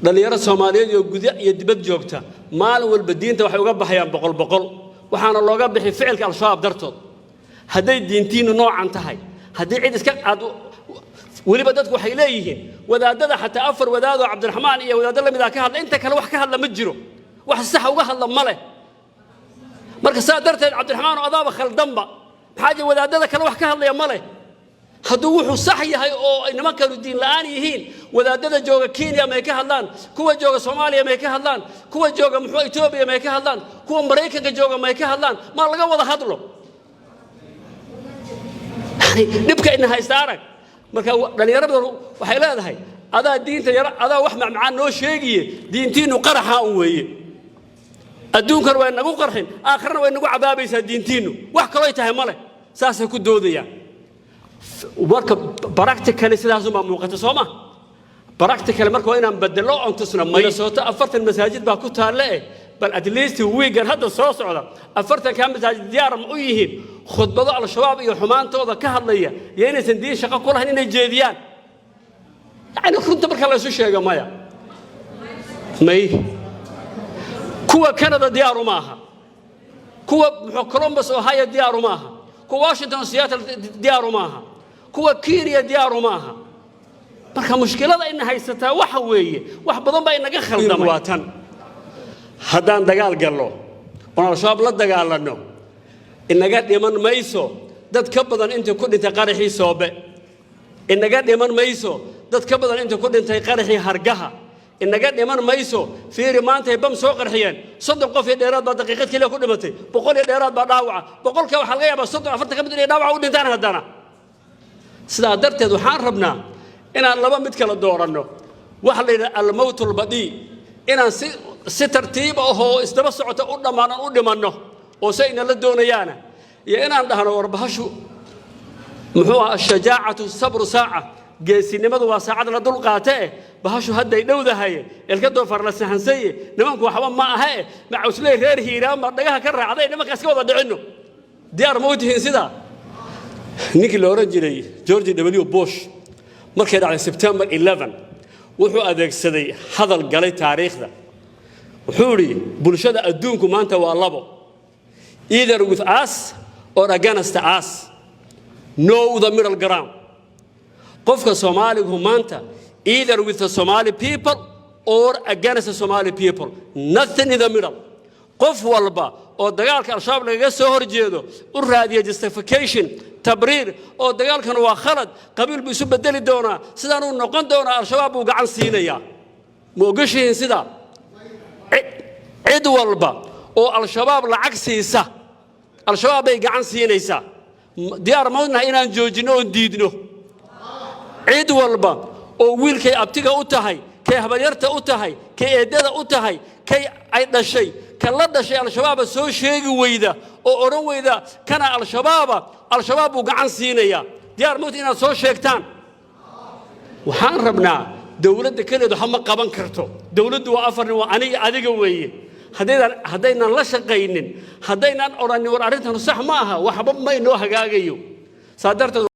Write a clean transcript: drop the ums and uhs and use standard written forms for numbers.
Dhallinyaro Soomaaliyeed oo guda iyo dibad joogta maalin walba diinta waxay uga baxayaan boqol boqol, waxaana looga bixi ficilka Al-Shabaab dartood. Hadday diintiinnu noocan tahay, haddii cid iska aad weliba dadku waxay leeyihiin wadaadada, xataa afar wadaadoo Cabdiraxmaan iyo wadaaddo la mid ah ka hadla, inta kale wax ka hadla ma jiro, wax sax uga hadla ma leh. Marka saa darteed, Cabdiraxmaan oo adaaba khaldanba, maxaa jira? Wadaadada kale wax ka hadlaya ma leh. Hadduu wuxuu sax yahay oo ay nimankanu diin la'aan yihiin, wadaadada jooga Kenya may ka hadlaan? Kuwa jooga Soomaaliya may ka hadlaan? Kuwa jooga muxuu Etoobiya may ka hadlaan? Kuwa Maraykanka jooga may ka hadlaan? Ma laga wada hadlo? Yani dhibka ina haysta arag. Marka dhallinyaradu waxay leedahay, adaa diinta yar, adaa wax macmacaan noo sheegiye, diintiinnu qaraxaa un weeye. Adduunkan way nagu qarxin, aakhirana way nagu cadaabaysaa. Diintiinnu wax kalooy tahay ma leh, saasay ku doodayaan. Marka practically sidaasumaa muuqata, soo ma? Practically marka waa inaan bedelo oon tusna. Minnesota 40 masaajid baa ku taalle eh. Bal at least wiigan hadda soo socda 40-kaa masaajid diyaar ma u yihiin khudbado Al-Shabaab iyo xumaantooda ka hadlaya iyo inaysan diin shaqo ku lahayn inay jeediyaan? Yani runta marka la isu sheego, maya, may. Kuwa Canada diyaaru maaha, kuwa muxuu Columbus, Ohio diyaaru maaha, kuwa Washington, Seattle diyaaru maaha, kuwa Kenya diyaaru maaha. Marka mushkilada ina haysataa waxa weeye wax badan baa inaga khaldamay. Waa tan: haddaan dagaal gallo oon Al-Shabaab la dagaalanno, inaga dhiman mayso dad ka badan intii ku dhintay qaraxii Soobe, inaga dhiman mayso dad ka badan intii ku dhintay qaraxii Hargaha, inaga dhiman mayso. Fiiri, maantay bam soo qarxiyeen, 30 qof iyo dheeraad baa daqiiqad keliya ku dhimatay, 100 iyo dheeraad baa dhaawaca. 100-ka waxaa laga yaabaa 30, 40 ka mid inay dhaawaca u dhintaan haddana. Sidaa darteed waxaan rabnaa inaan laba mid kala dooranno. Waxa la yidhaha الموت البطيء, inaan si tartiib ahoo isdaba socota u dhammaanan u dhimanno oo se inala doonayaana, iyo inaan dhahno war bahashu muxuu ahaa, الشجاعة صبر ساعة, geesinimadu waa saacad la dul qaate eh. Bahashu hadday dhowdahaye, ilka doofaar la sahansaye, nimanku waxba ma aha eh, macawisley reer Hiiraan baa dhagaha ka raacday, nimankaas ka wada dhicinno. Diyaar ma u tihiin sidaa? Ninkii la odhan jiray George W Bush, markay dhacday September 11, wuxuu adeegsaday hadal galay taariikhda. Wuxuu idhi, bulshada adduunku maanta waa labo: either with us or against us, no the middle ground. Qofka Soomaaligu maanta either with the Somali people or against the Somali people, nothing in the middle. Qof walba oo dagaalka Al-Shabaab lagaga soo horjeedo u raadiya justification, tabriir, oo dagaalkan waa khalad, qabiil buu isu bedeli doonaa, sidaanuu noqon doonaa, Al-Shabaab buu gacan siinayaa. Ma ogashihiin sidaa? Cid walba oo Al-Shabaab lacag siisa, Al-Shabaab bay gacan siinaysaa. Diyaar ma nahay inaan joojinno oon diidno? Cid walba oo wiilkay abtiga u tahay, kay habaryarta u tahay, kay eeddada u tahay, kay ay dhashay, ka la dhashay Al-Shabaaba soo sheegi weyda oo odhan weyda kana Al-Shabaaba, Al-Shabaab buu gacan siinayaa. Diyaar mawta inaad soo sheegtaan? Waxaan rabnaa, dowladda keligeed waxba ma qaban karto. Dowladdu waa afar nin, waa aniga, adiga weeye. Haddaynan la shaqaynin, haddaynan odhanin war arrintanu sax ma aha, waxba ma inoo hagaagayo. Saa darteed